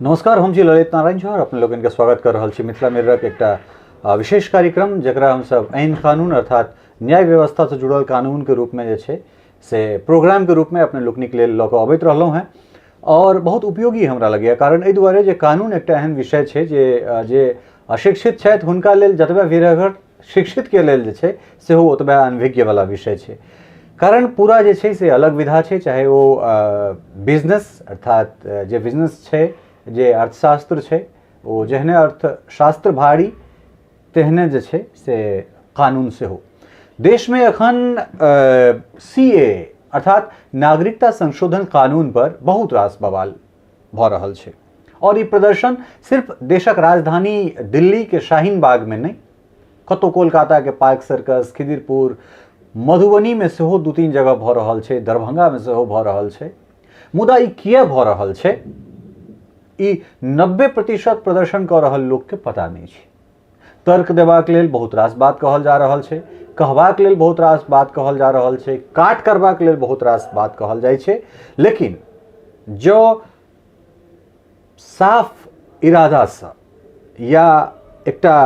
नमस्कार, हम छी ललित नारायण झा और अपने लोगन के स्वागत कर रहल छी मिथिला मिररक एकटा विशेष कार्यक्रम जकरा हमसब ऐन कानून अर्थात न्याय व्यवस्था से जुड़ल कानून के रूप में जे छै से प्रोग्राम के रूप में अपने लोकनिक लेल लऽ कऽ अबैत रहलहुँ हेँ और बहुत उपयोगी हमरा लगैए, कारण एहि दुआरे जे कानून एकटा एहन विषय छै जे अशिक्षित छथि हुनका लेल जतबे विरहगर, शिक्षित के लेल जे छै सेहो ओतबे अनभिज्ञ वाला विषय छै। कारण पूरा जे छै से अलग विधा छै, चाहे ओ बिजनेस अर्थात जे बिजनेस छै, जे अर्थशास्त्र छै, ओ जेहने अर्थशास्त्र भारी तेहने जे छै से कानून सेहो। देशमे एखन सी ए अर्थात नागरिकता संशोधन कानून पर बहुत रास बवाल भऽ रहल छै और ई प्रदर्शन सिर्फ देशक राजधानी दिल्ली के शाहीन बाग में नहि, कतहु कोलकाता के पार्क सर्कस, खिदिरपुर, मधुबनी में सेहो 2-3 जगह भऽ रहल छै, दरभंगा में सेहो भऽ रहल छै। मुदा ई किया भऽ रहल छै, ई 90% प्रदर्शन कऽ रहल लोकके पता नहि छै। तर्क देबाक लेल बहुत रास बात कहल जा रहल छै, कहबाक लेल बहुत रास बात कहल जा रहल छै, काट करबाक लेल बहुत रास बात कहल जाइ छै, लेकिन जँ साफ इरादासँ या एकटा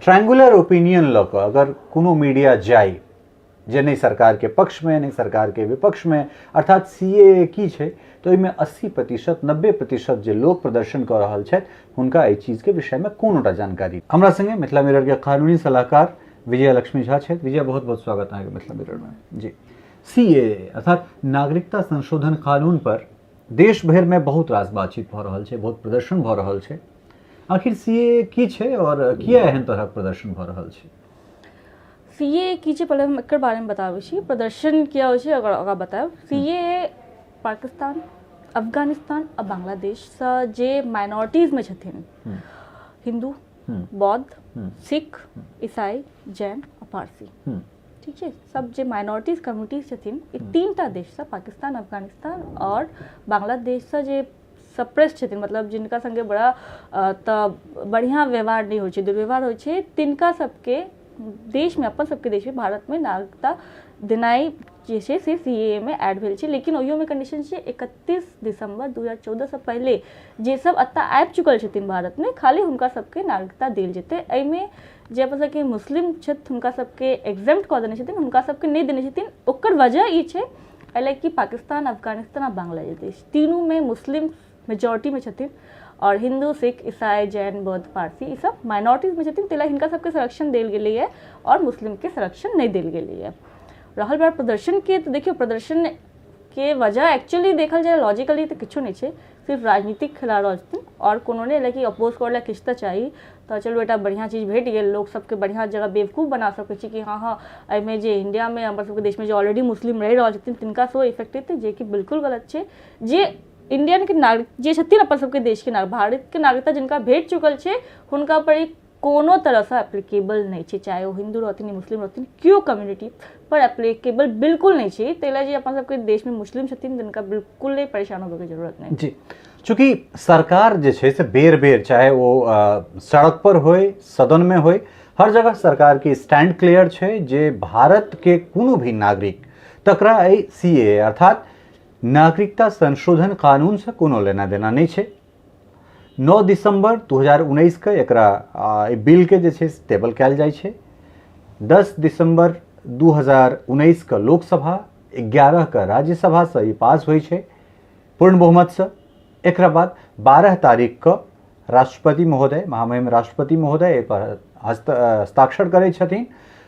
ट्रायंगुलर ओपिनियन लऽ कऽ अगर कोनो मीडिया जाय जे नहि सरकारके पक्षमे नहि सरकारके विपक्षमे, अर्थात सी ए की छै, तऽ ओहिमे 80% 90% जे लोक प्रदर्शन कऽ रहल छथि हुनका एहि चीजके विषयमे कोनोटा जानकारी। हमरा संगे मिथिला मिररके कानूनी सलाहकार विजय लक्ष्मी झा छथि। विजय, बहुत बहुत स्वागत अहाँके मिथिला मिररमे। जी, सी ए अर्थात नागरिकता संशोधन कानून पर देश भरिमे बहुत रास बातचीत भऽ रहल छै, बहुत प्रदर्शन भऽ रहल छै। आखिर सी ए की छै और किया एहन तरहक प्रदर्शन भऽ रहल छै? सी ए की छै, पहिले हम एकर बारेमे बताबै छी। प्रदर्शन किया होइ छै ओकरा बतायब। सी ए पाकिस्तान, अफगानिस्तान आ बांग्लादेशसँ जे माइनॉरिटीजमे छथिन, हिंदू, बौद्ध, सिख, ईसाई, जैन आ पारसी, ठीक छै, सब जे माइनॉरिटीज कम्युनिटीज छथिन, ई 3टा देशसँ, पाकिस्तान, अफगानिस्तान और बांग्लादेशसँ जे सप्रेस छथिन, मतलब जिनका संगे बड़ा तऽ बढ़िआँ व्यवहार नहि होइ छै, दुर्व्यवहार होइ छै, तिनका सबके देशमे, अपन सबके देशमे, भारतमे नागरिकता देनाइ जे छै से सी ए मे ऐड भेल छै। लेकिन ओहियोमे कंडीशन छै, 31 दिसंबर 2014सँ पहिले जे सब एतऽ आबि चुकल छथिन भारतमे, खाली हुनका सबके नागरिकता देल जेतै। एहिमे जे अपन सबके मुस्लिम छथि हुनका सबके एग्जेम्प्ट कऽ देने छथिन, हुनका सबके नहि देने छथिन। ओकर वजह ई छै एहि लए कि पाकिस्तान, अफगानिस्तान आ बांग्लादेश तीनूमे मुस्लिम मेजोरिटीमे छथिन और हिंदू, सिख, ईसाई, जैन, बौद्ध, पारसी ई सब माइनॉरिटीजमे छथिन, ताहि लए हिनका सबके संरक्षण देल गेलैए और मुस्लिमके संरक्षण नहि देल गेलैए। रहल बात प्रदर्शनके, तऽ देखियौ, प्रदर्शनके वजह एक्चुअली देखल जाय लॉजिकली तऽ किछो नहि छै, सिर्फ राजनीतिक खेला रहल छथिन और कोनो नहि। लेकिन अपोज करै लए किछु तऽ चाही, तऽ चलू एकटा बढ़िआँ चीज भेट गेल, लोक सबके बढ़िआँ जगह बेवकूफ बना सकै छी कि हँ, एहिमे जे इंडियामे, हमर सबके देशमे जे ऑलरेडी मुस्लिम रहि रहल छथिन तिनका सेहो इफेक्ट हेतै, जेकि बिल्कुल गलत छै। जे इंडियनके नागरिक जे छथिन, अपन सबके देशके नागरिक, भारतके नागरिकता जिनका भेट चुकल छै, हुनका पर ई कोनो तरहसँ एप्लीकेबल नहि छै, चाहे ओ हिन्दू रहथिन या मुस्लिम रहथिन, केओ कम्युनिटी पर एप्लीकेबल बिल्कुल नहि छै। ताहि लए जे अपन सबके देशमे मुस्लिम छथिन तिनका बिल्कुल नहि परेशान होबयके जरूरत नहि। जी, चूँकि सरकार जे छै से बेर बेर, चाहे ओ सड़क पर होय, सदन में होय, हर जगह सरकार के स्टैंड क्लियर छै जे भारत के कोनो भी नागरिक तकरा एहि सी ए अर्थात नागरिकता संशोधन कानून से कोनो लेना देना नहि छै। 9 दिसंबर 2019 के एकरा बिल के जे छै से टेबल कयल जाइ छै। 10 दिसंबर 2019 के लोकसभा, 11 के राज्यसभा से ई पास होइ छै पूर्ण बहुमतसँ। एकरा बाद 12 तारीख के राष्ट्रपति महोदय, महामहिम राष्ट्रपति महोदय एहि पर हस्ताक्षर करै छथिन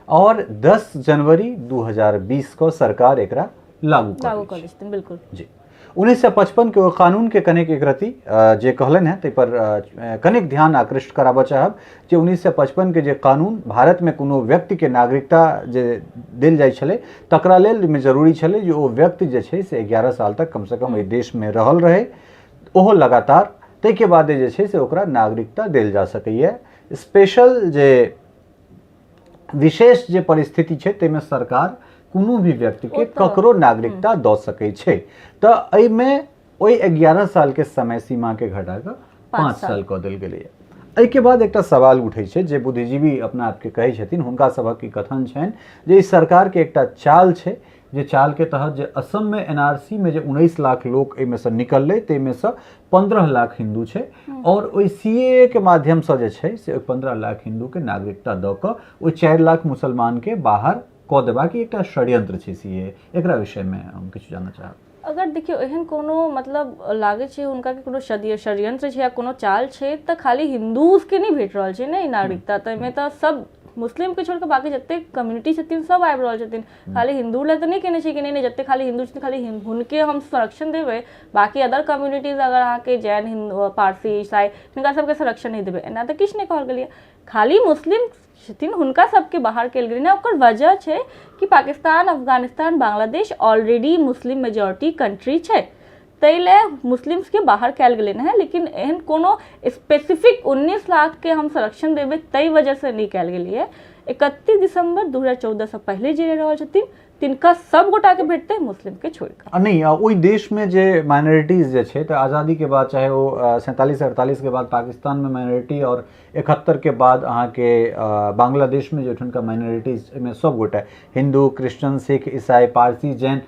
और 10 जनवरी 2020 के सरकार एकरा लागू कऽ दै छथिन। बिल्कुल। जी, 1955 के ओ कानून के कनेक एक रति जे कहलनि हेँ ताहि पर कनेक ध्यान आकृष्ट कराबऽ चाहब जे 1955 के जे कानून भारतमे कोनो व्यक्तिके नागरिकता जे देल जाइ छलै तकरा लेल ओहिमे जरूरी छलै जे ओ व्यक्ति जे छै से 11 साल तक कमसँ कम एहि देशमे रहल रहै, ओहो लगातार, ताहिके बादे जे छै से ओकरा नागरिकता देल जा सकैए। स्पेशल जे विशेष जे परिस्थिति छै ताहिमे सरकार कोनो भी व्यक्तिके ककरो नागरिकता दऽ सकै छै। तऽ एहिमे ओहि 11 सालके समय सीमाके घटा कऽ 5 साल कऽ देल गेलैए। एहिके बाद एकटा सवाल उठै छै, जे बुद्धिजीवी अपना आपके कहै छथिन हुनका सभक ई कथन छनि जे ई सरकारके एकटा चाल छै जे चालके तहत जे असममे एनआरसी मे जे 19 लाख लोक एहिमे से निकललै, ताहिमे से 15 लाख हिन्दू छै, आओर ओहि सीएए के माध्यमसँ जे छै से ओहि 15 लाख हिन्दूके नागरिकता दऽ कऽ ओहि 4 लाख मुसलमानके बाहर कऽ देबाक एकटा षड्यंत्र छै सीएए। एकरा विषयमे हम किछु जानऽ चाहब। अगर देखियौ एहन कोनो मतलब लागै छै हुनका कि कोनो षड्यंत्र छै या कोनो चाल छै, तऽ खाली हिन्दूजके नहि भेट रहल छै ने नागरिकता, तऽ एहिमे तऽ सब मुस्लिमके छोड़ि कऽ बाकी जतेक कम्युनिटी छथिन सब आबि रहल छथिन। खाली हिन्दू लए तऽ नहि केने छै कि नहि नहि जतेक खाली हिन्दू छथिन खाली हुनके हम संरक्षण देबै, बाकी अदर कम्युनिटीज अगर अहाँके जैन, हिन्दू, पारसी, ईसाई, हिनका सबके संरक्षण नहि देबै, एना तऽ किछु नहि कहल गेलैए। खाली मुस्लिम छथिन हुनका सबके बाहर कयल गेलै। ओकर वजह छै कि Pakistan, Afghanistan, Bangladesh already Muslim majority country छै, ताहि लए मुस्लिम्सके बाहर कयल गेलै हँ। लेकिन एहन कोनो स्पेसिफिक 19 लाखके हम संरक्षण देबै ताहि वजहसँ नहि कयल गेलैए। 31 दिसंबर 2014 से पहिले जे रहि रहल छथिन तिनका सब गोटाके भेटतै, मुस्लिमके छोड़ि कऽ। नहि, ओहि देशमे जे माइनॉरिटीज जे छै, तऽ आज़ादीके बाद चाहे ओ 47-48 के बाद पाकिस्तानमे माइनॉरिटी और 71 के बाद अहाँके बांग्लादेशमे जे ओहिठुनका माइनॉरिटीज, एहिमे सब गोटा हिन्दू, क्रिश्चियन, सिख, ईसाई, पारसी, जैन,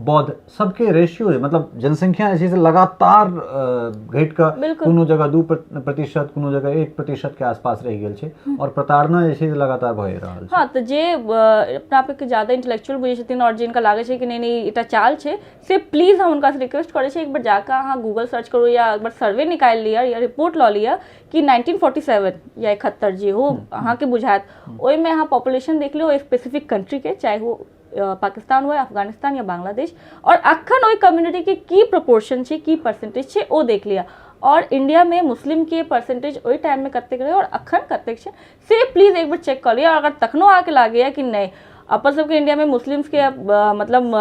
बौद्ध, सबके रेशियो मतलब जनसंख्या जे छै से लगातार घटि कऽ कोनो जगह 2%, कोनो जगह 1% के आसपास रहि गेल छै और प्रताड़ना जे छै से लगातार भए रहल छै। हाँ, तऽ जे अपना आपके ज्यादा इंटेलेक्चुअल बुझै छथिन और जिनका लागै छै कि नहि नहि एकटा चाल छै, से प्लीज हम हुनकासँ रिक्वेस्ट करै छी एक बेर जाकऽ अहाँ गूगल सर्च करू या एक बेर सर्वे निकालि लिअ या रिपोर्ट लऽ लिअ कि 1947 या 71 जे हो अहाँके बुझायत, ओहिमे अहाँ पॉपुलेशन देख लियौ स्पेसिफिक कंट्रीके, चाहे वो पाकिस्तान हुए, अफगानिस्तान या बांग्लादेश, और अखन ओहि कम्युनिटीके की प्रोपोर्शन छै, की परसेंटेज छै, ओ देख लिअ। और इंडियामे मुस्लिमके परसेंटेज ओहि टाइममे कतेक रहै और अखन कतेक छै, से प्लीज एक बेर चेक कऽ लिअ। और अगर तखनो अहाँके लागैए कि नहि अपन सबके इंडियामे मुस्लिम्सके मतलब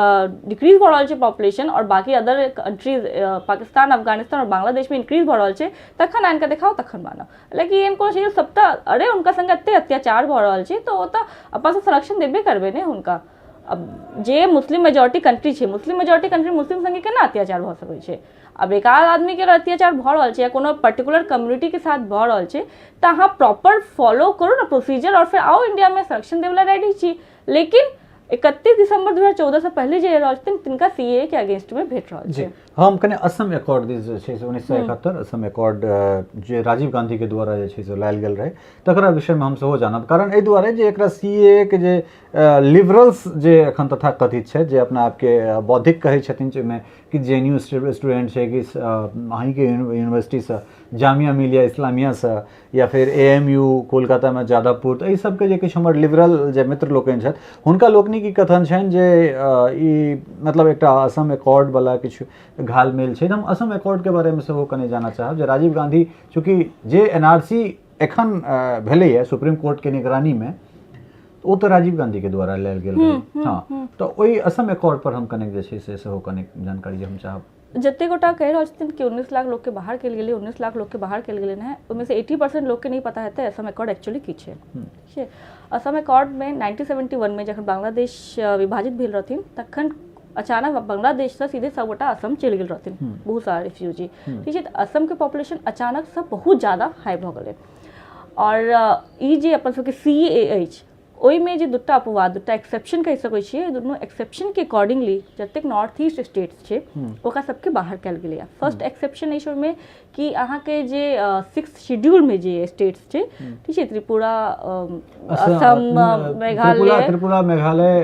डिक्रीज भऽ रहल छै पॉपुलेशन और बाकी अदर कंट्रीज पाकिस्तान, अफगानिस्तान और बांग्लादेशमे इंक्रीज भऽ रहल छै, तखन आनि कऽ देखाउ, तखन मानब। लेकिन एहन कोनो चीज सब तऽ अरे हुनका संगे एते अत्याचार भऽ रहल छै तऽ ओ तऽ अपन सब संरक्षण देबे करबै ने हुनका। अब जे मुस्लिम मेजोरिटी कंट्री छै, मुस्लिम मेजोरिटी कंट्री मुस्लिम संगे केना अत्याचार भऽ सकै छै? आब एक आध आदमीके अगर अत्याचार भऽ रहल छै या कोनो पर्टिकुलर कम्युनिटीके साथ भऽ रहल छै तऽ अहाँ प्रॉपर फॉलो करू ने प्रोसीजर और फेर आउ इंडियामे, संरक्षण देबला रेडी छी। लेकिन 31 दिसंबर 2014 से पहिले जे रहल छथिन तिनका सीएए के अगेंस्ट में भेट रहल छै। हम कने असम एकॉर्ड दिस जे छै से 1971 असम एकॉर्ड जे राजीव गांधी के द्वारा जे छै से लायल गेल रहै, तकरा विषयमे हम सेहो जानब। कारण एहि दुआरे जे एकरा सीएए के जे लिबरल्स जे एखन तथाकथित छै, जे अपना आपके बौद्धिक कहै छथिन, जाहिमे कि जे एन यू स्टूडेंट छै, कि अहीँके यूनिवर्सिटीसँ जामिया मिलिया इस्लामियासँ या फेर ए एम यू कोलकातामे जादवपुर, तऽ एहि सबके जे किछु हमर लिबरल जे मित्र लोकनि छथि हुनका लोकनिक ई कथन छनि जे ई मतलब एकटा असम एकॉर्डवला किछु घालमेल छै। हम असम एकॉर्डके बारेमे सेहो कने जानऽ चाहब जे राजीव गांधी चूँकि जे एन आर सी एखन भेलैए सुप्रीम कोर्टके निगरानीमे, ओ तऽ राजीव गांधीके द्वारा लेल गेल रहै। हाँ, तऽ ओहि असम एकॉर्ड पर हम कनेक जे छै से सेहो कनेक जानकारी हम चाहब। जते गोटा कहि रहल छथिन कि 19 लाख लोकके बाहर कयल गेलै, 19 लाख लोकके बाहर कयल गेलै हँ, ओहिमे से 80% लोकके नहि पता हेतै असम एकॉर्ड एक्चुअली की छै। ठीक, असम एकॉर्डमे 1971 मे जखन बांग्लादेश विभाजित भेल रहथिन तखन अचानक बांग्लादेशसँ सीधे सब गोटा असम चलि गेल रहथिन, बहुत सारा रिफ्यूजी। ठीक छै, तऽ असमके पॉपुलेशन अचानकसँ बहुत ज्यादा हाई भऽ गेलै। और ई जे अपन सबके सीएए अछि ओहिमे जे दूटा अपवाद, दूटा एक्सेप्शन कहि सकै छियै, दुनू एक्सेप्शनके अकॉर्डिंगली जतेक नॉर्थ ईस्ट स्टेट्स छै ओकरा सबके बाहर कयल गेलैए। फर्स्ट एक्सेप्शन अछि ओहिमे कि अहाँके जे सिक्स शेड्यूलमे जे स्टेट्स छै, ठीक छै, त्रिपुरा, असम, मेघालय, त्रिपुरा, मेघालय,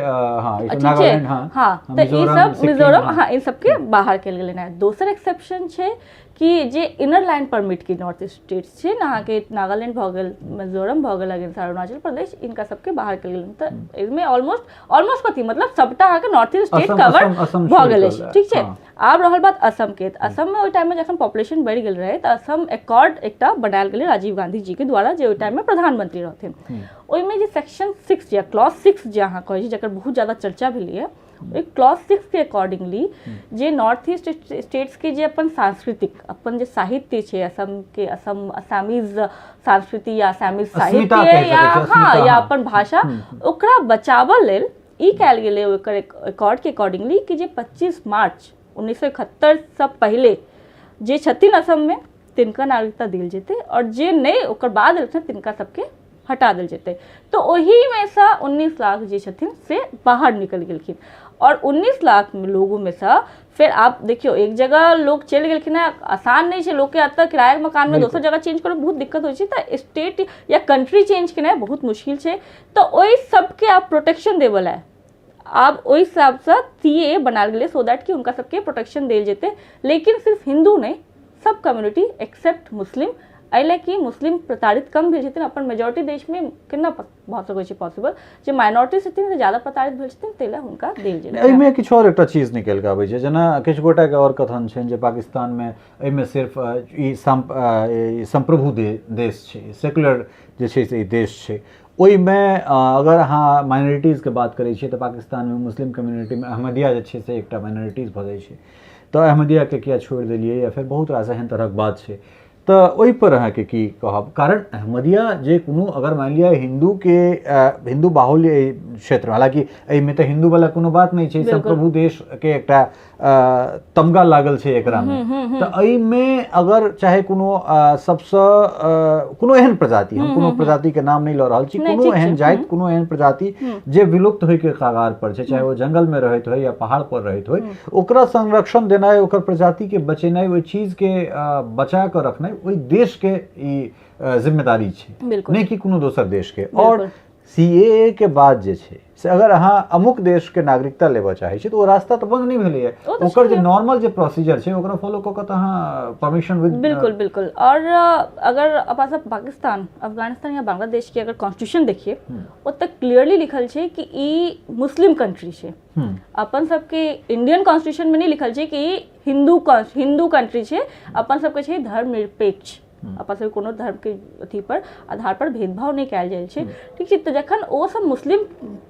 ठीक छै, हाँ, तऽ ई सब मिजोरम, हाँ, ई सबके बाहर कयल गेलै हँ। दोसर एक्सेप्शन छै कि जे इनर लाइन परमिट के नॉर्थ ईस्ट स्टेट्स छै ने, अहाँके नागालैंड भऽ गेल, मिजोरम भऽ गेल, अगेंस्ट अरुणाचल प्रदेश, इनका सबके बाहर कयल गेल। तऽ एहिमे ऑलमोस्ट कथी मतलब सबटा अहाँके नॉर्थ ईस्ट स्टेट कवर भऽ गेल अछि। ठीक छै, आब रहल बात असमके, तऽ असममे ओहि टाइममे जखन पॉपुलेशन बढ़ि गेल रहै तऽ असम एकॉर्ड एकटा बनायल गेलै राजीव गांधी जी के द्वारा, जे ओहि टाइममे प्रधानमंत्री रहथिन। ओहिमे जे सेक्शन 6 या क्लॉज 6 जे अहाँ कहै छी, जकर बहुत ज्यादा चर्चा भेलैए, ओहि क्लॉज 6 के अकॉर्डिंगली जे नॉर्थ ईस्ट स्टेट्स के जे अपन सांस्कृतिक, अपन जे साहित्य छै, असम के असम असामीज संस्कृति या असामीज साहित्य या हाँ या अपन भाषा, ओकरा बचाबऽ लेल ई कयल गेलै ओकर एकॉर्ड के अकॉर्डिंगली कि जे 25 मार्च 1971 से पहिले जे छथिन असममे तिनका नागरिकता देल जेतै और जे नहि ओकर बाद एलखिन तिनका सबके हटा देल जेतै। तऽ ओहिमे सँ 19 लाख जे छथिन से बाहर निकलि गेलखिन। आओर 19 लाख लोगोमे सँ फेर आब देखियौ, एक जगह लोग चलि गेलखिन हँ, आसान नहि छै लोकके एतऽ किरायाके मकानमे दोसर जगह चेंज करब, बहुत दिक्कत होइ छै। तऽ स्टेट या कंट्री चेंज केनाइ बहुत मुश्किल छै। तऽ ओहि सबके आब प्रोटेक्शन देबऽ लए आब ओहि हिसाबसँ सीएए बनायल गेलै, सो that कि हुनका सबके प्रोटेक्शन देल जेतै। लेकिन सिर्फ हिन्दू नहि, सब कम्युनिटी एक्सेप्ट मुस्लिम। एहि लए कि मुस्लिम प्रताड़ित कम भेल छथिन अपन मेजोरिटी देशमे, केना भऽ सकै छै पॉसिबल? जे माइनॉरिटी छथिन से ज्यादा प्रताड़ित भेल छथिन, ताहि लए हुनका देल जेतै। एहिमे किछु आओर एकटा चीज निकलि कऽ अबै छै, जेना किछु गोटाके आओर कथन छनि जे पाकिस्तानमे एहिमे सिर्फ ई संप्रभु देश छै, सेकुलर जे छै से ई देश छै। ओहिमे अगर अहाँ माइनॉरिटीजके बात करै छियै तऽ पाकिस्तानमे मुस्लिम कम्युनिटीमे अहमदिया जे छै से एकटा माइनॉरिटीज भऽ जाइ छै, तऽ अहमदियाके किया छोड़ि देलियै? या फेर बहुत रास एहन तरहक बात छै। तऽ ओहिपर अहाँके की कहब? कारण अहमदिया जे कोनो अगर मानि लिअ हिन्दूके हिन्दू बाहुल्य क्षेत्र, हालाँकि एहिमे तऽ हिन्दूवला कोनो बात नहि छै, संप्रभु देशके एकटा तमगा लागल छै एकरामे, तऽ एहिमे अगर चाहे कोनो सबसँ कोनो एहन प्रजाति, हम कोनो प्रजातिके नाम नहि लऽ रहल छी, कोनो एहन जाति, कोनो एहन प्रजाति जे विलुप्त होइके कगार पर छै, चाहे ओ जंगलमे रहैत होइ या पहाड़ पर रहैत होइ, ओकरा संरक्षण देनाइ, ओकर प्रजातिके बचेनाइ, ओहि चीजके बचा कऽ रखनाइ ओहि देशके ई जिम्मेदारी छै, नहि कि कोनो दोसर देशके। आओर सीएए के बाद जे छै से अगर अहाँ अमुक देशके नागरिकता लेबऽ चाहै छी तऽ ओ रास्ता तऽ बंद नहि भेलैए, ओकर जे नॉर्मल जे प्रोसीजर छै ओकरा फॉलो कऽ कऽ तऽ अहाँ परमिशन विद बिल्कुल बिल्कुल। आओर अगर अपना सब पाकिस्तान, अफगानिस्तान या बांग्लादेश के अगर कॉन्स्टिट्यूशन देखिए, ओतऽ क्लियरली लिखल छै कि ई मुस्लिम कंट्री छै। अपन सबके इंडियन कॉन्स्टिट्यूशन में नहीं लिखल छै कि ई हिंदू कंट्री छै। अपन सबके छै धर्मनिरपेक्ष, अपन सबके कोनो धर्म के अथी पर आधार पर भेदभाव नहि कयल जाइ छै, ठीक छै? तऽ जखन ओ सब मुस्लिम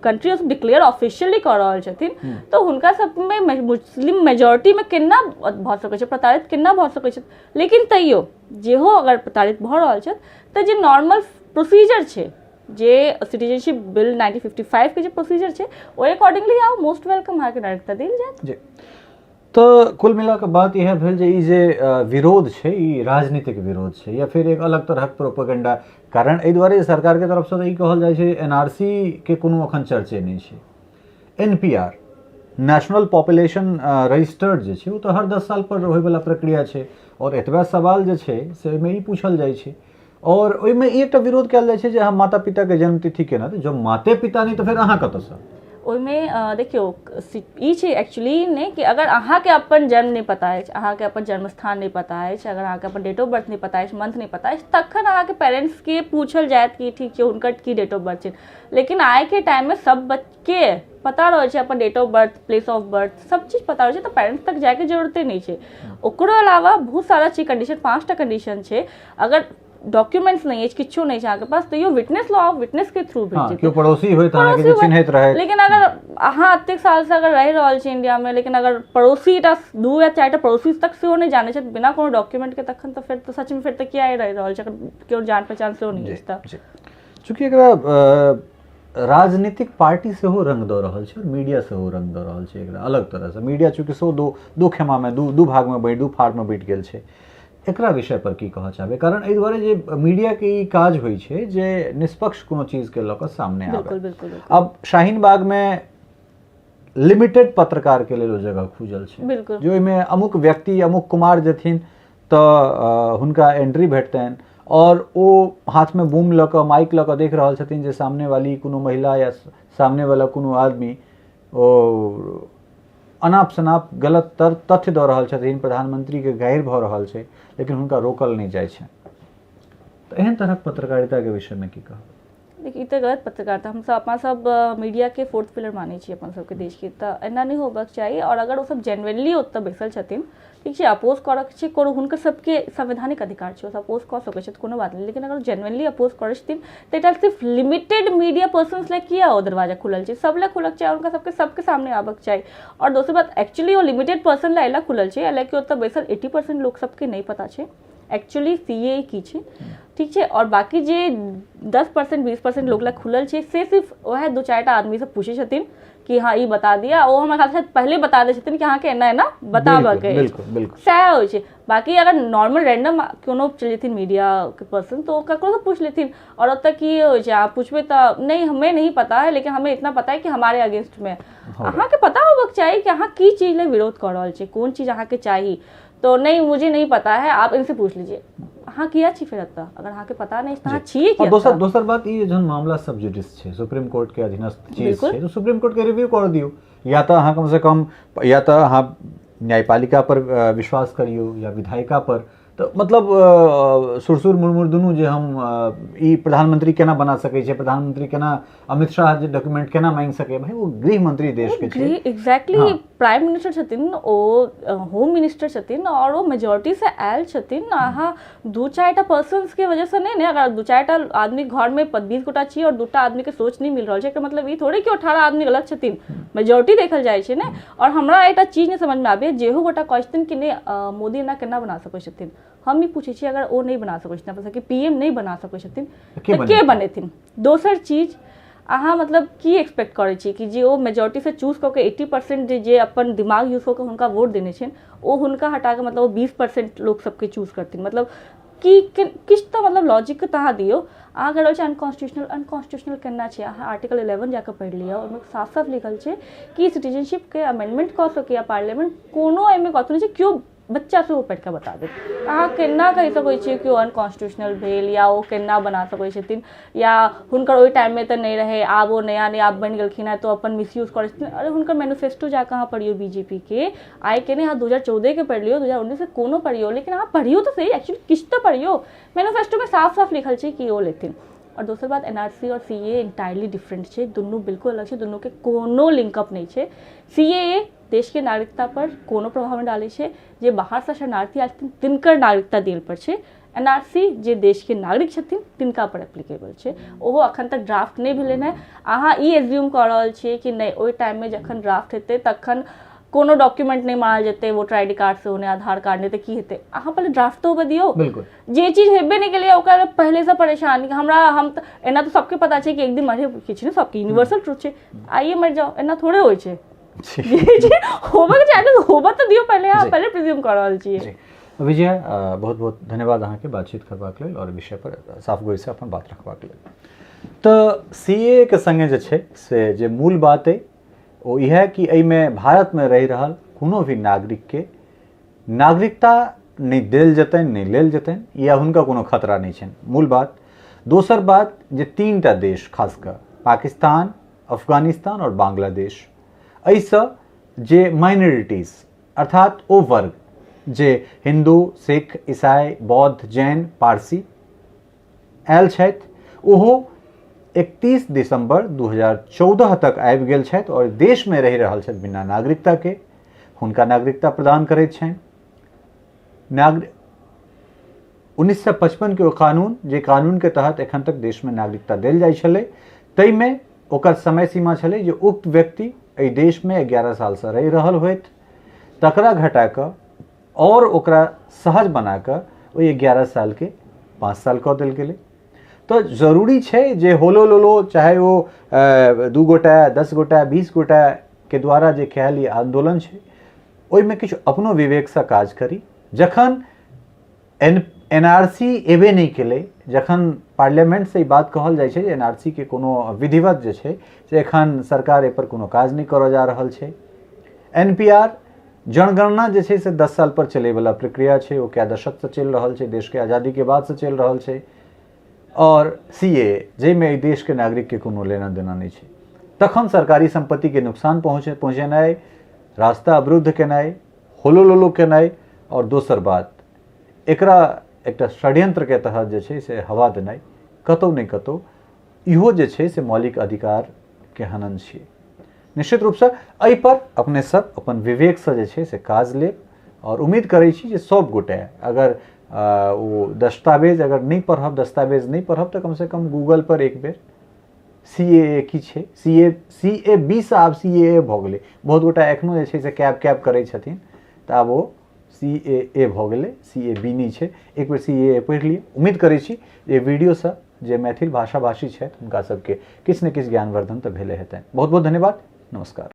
कंट्री सब डिक्लेयर ऑफिशियली कऽ रहल छथिन, तऽ हुनका सबमे मुस्लिम मेजोरिटी मे केना भऽ सकै छै प्रताड़ित, केना भऽ सकै छै? लेकिन तैयो जेहो अगर प्रताड़ित भऽ रहल छथि तऽ जे नॉर्मल प्रोसीजर छै, जे सिटीजनशिप बिल 1955 के जे प्रोसीजर छै, ओहि अकॉर्डिंगली आउ, मोस्ट welcome, अहाँके नागरिकता देल जायत। जी, तऽ कुल मिला कऽ बात इएह भेल जे ई जे विरोध छै ई राजनीतिक विरोध छै या फिर एक अलग तरहक प्रोपेगेंडा? कारण एहि दुआरे सरकारके तरफसँ तऽ ई कहल जाइ छै एनआरसी के कोनो एखन चर्चे नहि छै। एनपीआर, नेशनल पॉपुलेशन रजिस्टर्ड जे छै, ओ तऽ हर 10 साल पर होइवला प्रक्रिया छै। आओर एतबा सवाल जे छै से ओहिमे ई पूछल जाइ छै आओर ओहिमे ई एकटा विरोध कयल जाइ छै जे अहाँ माता पिताके जन्मतिथि केना, तऽ जब माते पिता नहि तऽ फेर अहाँ कतऽसँ? ओहिमे देखियौ, ई छै एक्चुअली नहि कि अगर अहाँके अपन जन्म नहि पता अछि, अहाँके अपन जन्म स्थान नहि पता अछि, अगर अहाँके अपन डेट ऑफ बर्थ नहि पता अछि, मंथ नहि पता अछि, तखन अहाँके पेरेंट्सके पूछल जायत कि ठीक छै, हुनकर की डेट ऑफ बर्थ छै। लेकिन आइके टाइममे सब बच्चे पता रहै छै अपन date of birth, place of birth, सब चीज पता रहै छै, तऽ पेरेंट्स तक जायके जरूरते नहि छै। ओकरो अलावा बहुत सारा छै कंडीशन, पाँचटा कंडीशन छै। अगर डॉक्यूमेंट्स नहि अछि, किछो नहि छै अहाँके पास, तैयो विटनेस लो आउ, विटनेस के थ्रू भेट जेतै। केओ पड़ोसी होइत अहाँके जे चिन्हैत रहै। लेकिन अगर अहाँ एतेक सालसँ अगर रहि रहल छी इंडियामे, लेकिन अगर पड़ोसी टा, दू या चारिटा पड़ोसी तक सेहो नहि जानै छथि बिना कोनो डॉक्यूमेंट के, तखन तऽ फेर तऽ सचमे फेर तऽ किया रहि रहल छै, अगर केओ जान पहचान सेहो नहि अछि तऽ? चूँकि एकरा राजनीतिक पार्टी सेहो रंग दऽ रहल छै और मीडिया सेहो रंग दऽ रहल छै एकरा अलग तरहसँ। मीडिया चूँकि सेहो दू दू खेमामे, दू दू भागमे बँटि, दू फाड़मे बँटि गेल छै। एकरा विषय पर की कहऽ चाहबै? कारण एहि दुआरे जे मीडियाके ई काज होइ छै जे निष्पक्ष कोनो चीजके लऽ कऽ सामने आबै। बिल्कुल बिल्कुल अब शाहीन बागमे लिमिटेड पत्रकारके लेल ओ जगह खुजल छै जे ओहिमे अमुक व्यक्ति, अमुक कुमार जेथिन तऽ हुनका एंट्री भेटतनि, आओर ओ हाथमे बूम लऽ कऽ, माइक लऽ कऽ देख रहल छथिन जे सामने वाली कोनो महिला या सामने वाला कोनो आदमी ओ अनाप शनाप गलत तथ्य दऽ रहल छथिन, प्रधानमंत्रीके गारि भऽ रहल छै, लेकिन हुनका रोकल नहि जाइ छै। तऽ एहन तरहक पत्रकारिताके विषयमे की कहब? देखिए, ई तऽ गलत पत्रकारिता। हमसब अपना सब मीडियाके फोर्थ पिलर मानै छी अपन सबके देशके, तऽ एना नहि होबाक चाही। आओर अगर ओसब जेन्युइनली ओतऽ बैसल छथिन, ठीक छै, अपोज करऽके छै कोनो, हुनकर सबके संवैधानिक अधिकार छै, ओ अपोज कऽ सकै छथि, कोनो बात नहि। लेकिन अगर जेन्युइनली अपोज करै छथिन तऽ एकटा सिर्फ लिमिटेड मीडिया पर्सन्स लए किया ओ दरवाजा खुलल छै? सब लए खुलक चाही, हुनका सबके सबके सामने आबऽके चाही। आओर दोसर बात, एक्चुअली ओ लिमिटेड पर्सन लए एला खुलल छै, एहि कि ओतऽ बैसल 80% लोक सबके नहि पता छै एक्चुअली सीएए की छै, ठीक छै? आओर बाकी जे 10%, 20% लोक लए खुलल छै से सिर्फ वएह दू चारिटा आदमी सब पूछै छथिन कि हाँ ई बता दिअ। ओ हमरा ख्याल से पहिले बता दै छथिन कि अहाँके एना एना बताबऽके अछि। बिल्कुल बिल्कुल सएह होइ छै। बाकी अगर नॉर्मल रैंडम कोनो चलि जेथिन मीडिया के पर्सन तऽ ओ ककरोसँ पूछि लेथिन। आओर ओतऽ की होइ छै, अहाँ पूछबै तऽ नहीं हमें नहीं पता है, लेकिन हमें इतना पता है कि हमारे अगेंस्ट में। अहाँके पता होबक चाही कि अहाँ की चीज लए विरोध कऽ रहल छी, कोन चीज अहाँके चाही। तो नहीं मुझे नहीं पता है, आप इनसे पूछ लीजिए। अहाँ किया छी फेर एतऽ? अगर अहाँके पता नहि तऽ अहाँ छियै और किया दोसर एतऽ? दोसर बात ई जहन मामला सब जुडिस छै, सुप्रीम कोर्ट के अधीनस्थ चीज बिल्कुल। छै, तो सुप्रीम कोर्ट के रिव्यू कर दियौ। या तऽ अहाँ कम से कम या तऽ अहाँ न्यायपालिका पर विश्वास करियौ या विधायिका पर। तऽ मतलब सुरसुर मुरमुर दुनू जे हम ई प्रधानमंत्री केना बना सकै छै, प्रधानमंत्री केना अमित शाह जे डॉक्यूमेंट केना मांगि सकै, भाई ओ गृह मंत्री देश के छै। एग्जैक्टली। हाँ। प्राइम मिनिस्टर छथिन ओ, होम मिनिस्टर छथिन और ओ मेजोरिटी से आयल छथिन। अहाँ दू चारिटा पर्सन्स के वजह से नहि ने, अगर दू चारिटा आदमी घर में 20 गोटा छी और दूटा आदमी के सोच नहीं मिल रहल छै, एकर मतलब ई थोड़े कि 18 आदमी गलत छथिन। मेजोरिटी देखल जाइ छै ने। और हमरा एकटा चीज नहि समझ में आबैए, जेहो गोटा कहै छथिन कि नहि मोदी एना केना बना सकै छथिन, हम ई पूछै छी अगर ओ नहि बना सकै छथिन, अपन सबके पीएम नहि बना सकै छथिन के तऽ के बनेथिन? दोसर चीज अहाँ मतलब की एक्सपेक्ट करै छी कि जे ओ मेजोरिटी से चूज कऽ के 80% जे अपन दिमाग यूज कऽ के हुनका वोट देने छनि, ओ हुनका हटा के मतलब ओ 20% लोक सबके चूज करथिन? मतलब की किछु तऽ मतलब लॉजिक तऽ अहाँ दियौ। अहाँ कहि रहल छी अनकॉन्स्टिट्यूशनल, अनकॉन्स्टिट्यूशनल केना छै? अहाँ आर्टिकल 11 जाकऽ पढ़ि लिअ, ओहिमे साफ साफ लिखल छै कि सिटीजनशिपके अमेंडमेंट कऽ सकैए पार्लियामेंट, कोनो एहिमे कथी नहि छै, केओ बच्चा सेहो पढ़ि कऽ बता देत। अहाँ केना कहि सकै छियै कि ओ अनकॉन्स्टिट्यूशनल भेल या ओ केना बना सकै छथिन, या हुनकर ओहि टाइममे तऽ नहि रहै, आब ओ नया नया बनि गेलखिन हेँ तऽ अपन मिसयूज करै छथिन। अरे हुनकर मैनिफेस्टो जाकऽ अहाँ पढ़ियौ बीजेपी के, आइ के नहि, अहाँ 2014 के पढ़ि लियौ, 2019 के कोनो पढ़ियौ, लेकिन अहाँ पढ़ियौ तऽ सही, एक्चुअली किछु तऽ पढ़ियौ। मैनिफेस्टोमे साफ साफ लिखल छै कि ओ लेथिन। और दोसर बात एनआरसी और सीए इंटायरली डिफरेंट छै, दुनू बिल्कुल अलग छै, दुनूके कोनो लिंकअप नहि छै। सीए देश के नागरिकता पर कोनो प्रभाव नहि डालै छै, जे बाहरसँ शरणार्थी आयल छथिन तिनकर नागरिकता देल पर छै। एनआरसी जे देश के नागरिक छथिन तिनका पर एप्लीकेबल छै, ओहो अखन तक ड्राफ्ट नहि भेलै हँ। अहाँ ई एज्यूम कऽ रहल छियै कि नहि ओहि टाइममे जखन ड्राफ्ट हेतै तखन कोनो डॉक्यूमेंट नहि मारल जेतै, वोटर आईडी कार्ड सेहो नहि, आधार कार्ड नहि, तऽ की हेतै? अहाँ पहिले ड्राफ्ट तऽ होबऽ दियौ। बिल्कुल। जे चीज हेबे नहि केलैए ओकरा पहिलेसँ परेशान हमरा, हम तऽ एना तऽ सबके पता छै कि एक दिन मरे के छै ने, सबके यूनिवर्सल ट्रूथ छै, आइए मरि जाओ, एना थोड़े होइ छै। होबऽ के चाही, होबऽ तऽ दियौ पहिले, अहाँ पहिले प्रिज्यूम कऽ रहल छियै। विजय, बहुत बहुत धन्यवाद अहाँके बातचीत करबाक लेल और विषय पर साफ गोइसँ अपन बात रखबाक लेल। तऽ सीए के संगे जे छै से जे मूल बात अइ ओ इएह कि एहिमे भारतमे रहि रहल कोनो भी नागरिकके नागरिकता नहि देल जेतनि, नहि लेल जेतनि, या हुनका कोनो खतरा नहि छनि, मूल बात। दोसर बात जे 3टा देश खास कऽ पाकिस्तान, अफगानिस्तान और बांग्लादेश, एहिसँ जे माइनॉरिटीज अर्थात ओ वर्ग जे हिंदू, सिख, ईसाई, बौद्ध, जैन, पारसी आयल छथि, ओहो 31 दिसंबर 2014 तक आबि गेल छथि और देशमे रहि रहल छथि बिना नागरिकता के, हुनका नागरिकता प्रदान करैत छनि। 1955 के ओ कानून, जे कानून के तहत एखन तक देशमे नागरिकता देल जाइ छलै, ताहिमे ओकर समय सीमा छलै जे उक्त व्यक्ति एहि देशमे 11 सालसँ रहि रहल होथि, तकरा घटा कऽ और ओकरा सहज बना कऽ ओहि 11 सालके 5 साल कऽ देल गेलै। तऽ जरूरी छै जे होलो लोलो चाहे ओ 2 गोटा, 10 गोटा, 20 गोटा के द्वारा जे कयल ई आन्दोलन छै ओहिमे किछु अपनो विवेकसँ काज करी। जखन एनआरसी एबे नहि केलै, जखन पार्लियामेंटसँ ई बात कहल जाइ छै जे एनआरसी के कोनो विधिवत जे छै से एखन सरकार एहिपर कोनो काज नहि करऽ जा रहल छै। एनपीआर जनगणना जे छै से 10 साल पर चलैवला प्रक्रिया छै, ओ कए दशकसँ चलि रहल छै, देशके आज़ादीके बादसँ चलि रहल छै। और सीए जाहिमे एहि देशके नागरिकके कोनो लेना देना नहि छै, तखन सरकारी सम्पत्तिके नुकसान पहुँचेनाइ, रास्ता अवरुद्ध केनाइ, होलो लोलो केनाइ, और दोसर बात एकरा एकटा षड्यंत्रके तहत जे छै से हवा देनाइ, कतौ नहि कतौ इहो जे छै से मौलिक अधिकारके हनन छियै। निश्चित रूपसँ एहिपर अपने सब अपन विवेकसँ जे छै से काज लेब और उम्मीद करै छी जे सब गोटे अगर ओ दस्तावेज अगर नहि पढ़ब, दस्तावेज नहि पढ़ब तऽ कमसँ कम गूगल पर एक बेर सीएए की छै, सीएबी सँ आब सीएए भऽ गेलै। बहुत गोटा एखनो जे छै से कैब कैब करै छथिन तऽ आब ओ सीएए भऽ गेलै, सीएबी नहि छै। एक बेर सीएए पढ़ि लिअ। उम्मीद करै छी जे वीडियोसँ जे मैथिल भाषा भाषी छथि हुनका सबके किछु ने किछु ज्ञानवर्धन तऽ भेले हेतनि। बहुत बहुत धन्यवाद। नमस्कार।